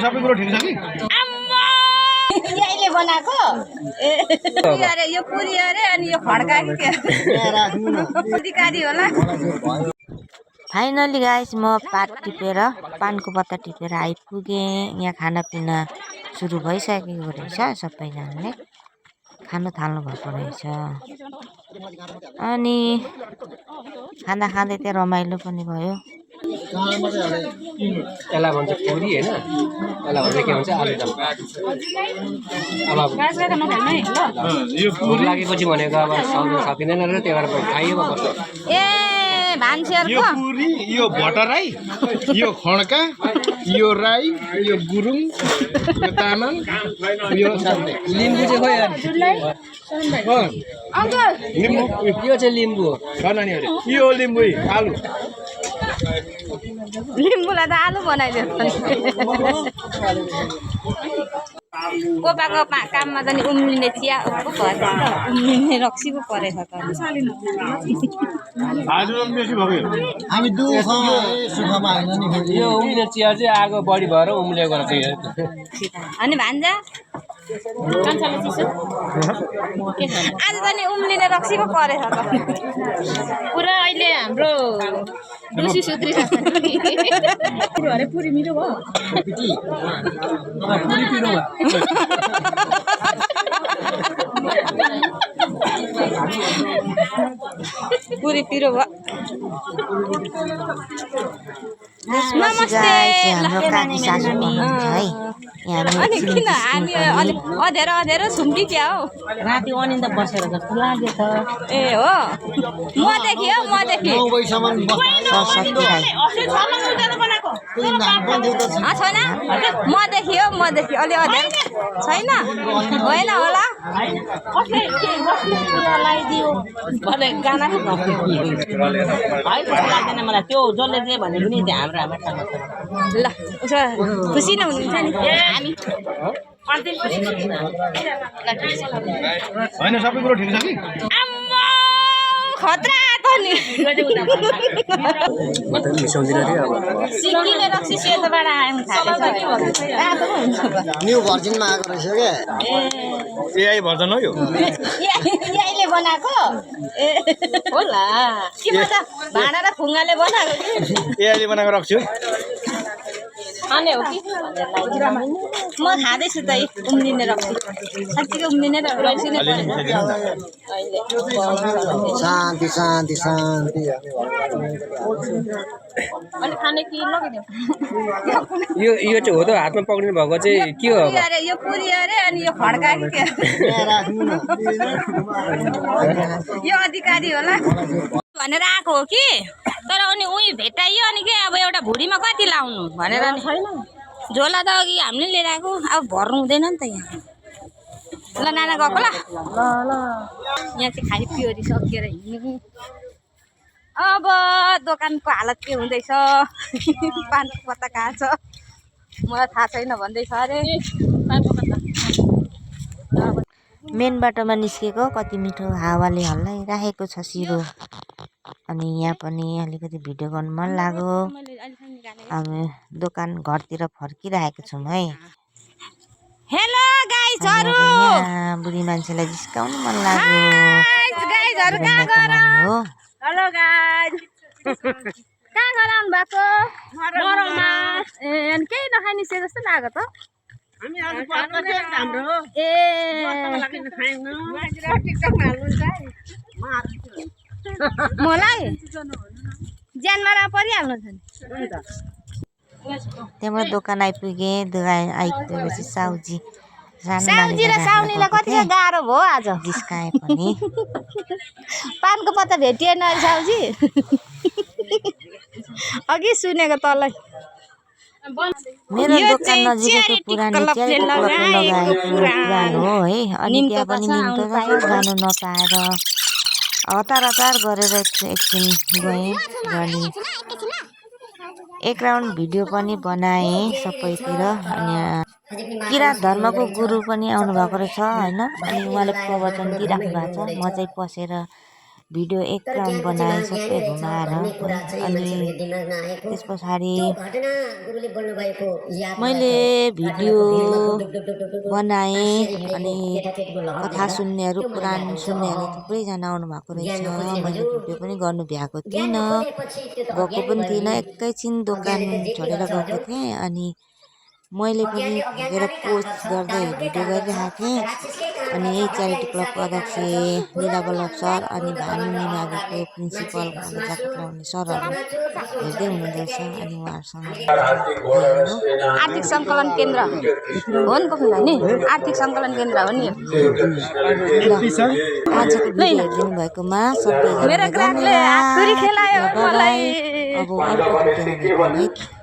सबै कुरो ठिक छ कि यहीले बनाएको अरे यो पुरी अरे अनि यो खड्का कि के अधिकारी होला। फाइनली गाइस म पानको पत्ता टिपेर आइपुगेँ। यहाँ खानापिना सुरु भइसकेको रहेछ। सबैजनाले खानु थाल्नु भएको रहेछ अनि खाँदा खाँदै त्यहाँ रमाइलो पनि भयो। यसलाई भन्छ पुरी होइन, यसलाई भन्छ के भन्छ आलुदम। अब भोक लागेपछि भनेको अब सकिँदैन र त्यही भएर खाइयो बस्छ। ए भान्सेहरूको यो पुरी, यो भट्टराई, यो खड्का, यो राई, यो गुरुङ, यो तामाङ, यो लिम्बू चाहिँ खोइ लिम्बू यो चाहिँ लिम्बू हो। नानीहरू यो लिम्बू आलु लिम्बूलाई त आलु बनाइदियो। कोपाको काममा त नि उम्लिने चिया पो भएछ त, उम्लिने रक्सी पो परेछ त। हामी सुखमा होइन नि। यो उम्लिने चिया चाहिँ आगो बढी भएर उम्लिएको रहेछ। अनि भान्जा आज त नि उम्लिने रक्सी पो परेछ त। पुरा अहिले हाम्रो दोषी सुत्रि छ अरे पुरी मिठो भयो। पुरी पिरो भयो। पुरी पिरो भयो। नमस्ते हाम्रो काकी सासू हुनुहुन्छ है। अनि किन हामी अलिक अँधेरो अँधेरो छौँ कि क्या हो? राति अनिन्द बसेर जस्तो लाग्यो त। ए हो मदेखि हो मदेखि छैन मदेखि हो मदेखि अलि अँधेरो छैन होइन होला। लगाइदियो गाना लाग्दैन मलाई त्यो जसले जे भने पनि हाम्रो ल उसो खुसी नै हुनुहुन्छ नि हामी। होइन सबै कुरो ठिक छ कि खतरा त नि सिक्किने रक्सी सेतोबाट आउनु थालेछ। न्यू भर्जिनमा आएको रहेछ क्या। एआई भर्जन हो यो। यहीले बनाएको ए होला कि म त भाँडा र खुङ्गाले बनाएको कि एआईले बनाएको रक्छु खाने हो कि म खाँदैछु त उम्लिने रक्सी साँच्चीकै उम्लिने रक्सी नै परेछ अहिले। शान्ति शान्ति शान्ति। अनि खाने कि लगिदियो यो चाहिँ हो त हातमा पक्रिनु भएको चाहिँ के हो? अरे यो पुरी अरे अनि यो खड्का कि के यो अधिकारी होला भनेर आएको हो कि। तर अनि उही भेटाइयो अनि के अब एउटा भुँडीमा कति लाउनु भनेर नि झोला त अघि हामीले लिएर आएको अब भर्नु हुँदैन नि त यहाँ। ल नाना गएको ल ल यहाँ चाहिँ खालि पियोरी सकिएर हिँड्नु। अब दोकानको हालत के हुँदैछ पानको पत्ता कहाँ छ मलाई थाहा छैन भन्दैछ अरे। मेन बाटोमा निस्केको कति मिठो हावाले हल्लाइराखेको छ सिरो। अनि यहाँ पनि अलिकति भिडियो गर्नु मन लाग्यो। हामी दोकान घरतिर फर्किरहेको छौँ है। हेलो गाइजहरु यहाँ बुढी मान्छेलाई जिस्काउनु मन लाग्यो। गाइजहरु कहाँ गएर हेलो गाइज कहाँ गएर आउनु भएको मरमा ए अनि केही नखाने से जस्तो लाग्यो त हामी आज पक्का छ हाम्रो ए मलाई ज्यानमारा परिहाल्नु छ नि त्यहाँबाट दोकान आइपुगेँ। दोकान आइपुगेपछि साउजी र साउनीलाई कति गाह्रो भयो आज जिस्काए पनि। पानको पत्ता भेटिएन साउजी अघि सुनेको तलै मेरो दोकान नजिकैको पुरानो लगाएको पुरानो हो है। अनि त्यहाँ पनि निम्तो जानु नपाएर हतार गरेर एकछिन गएँ। अनि एक राउन्ड भिडियो पनि बनाएँ सबैतिर। अनि किराँत धर्मको गुरु पनि आउनु भएको रहेछ होइन। अनि उहाँले प्रवचन दिइराख्नु भएको छ। म चाहिँ पसेर भिडियो एक राउन्ड बनाएँ सबै घुमाएर अनि त्यस पछाडि मैले भिडियो बनाएँ अनि कथा सुन्नेहरू पुराण सुन्नेहरू थुप्रैजना आउनुभएको रहेछ। मैले भिडियो पनि गर्नु भ्याएको थिइनँ, गएको पनि थिइनँ, एकैछिन दोकान छोडेर गएको थिएँ अनि मैले पनि हेरेर पोस्ट गर्दै भिडियो गरिरहेको थिएँ। अनि यही च्यारिटी क्लबको अध्यक्ष लीला बल्लभ सर अनि भानु मिनाको प्रिन्सिपल जागृत लाउने सरहरू हेर्दै हुनुहुँदैछ अनि उहाँहरूसँग आर्थिक सङ्कलन केन्द्र हो नि गोपीलाई नि, आर्थिक सङ्कलन केन्द्र हो नि। आजको भिडियो हेरिदिनु भएकोमा सबैजना मेरो ग्राहकले हात खेलायो मलाई। अब अर्को भिडियोमा भेटौँ है।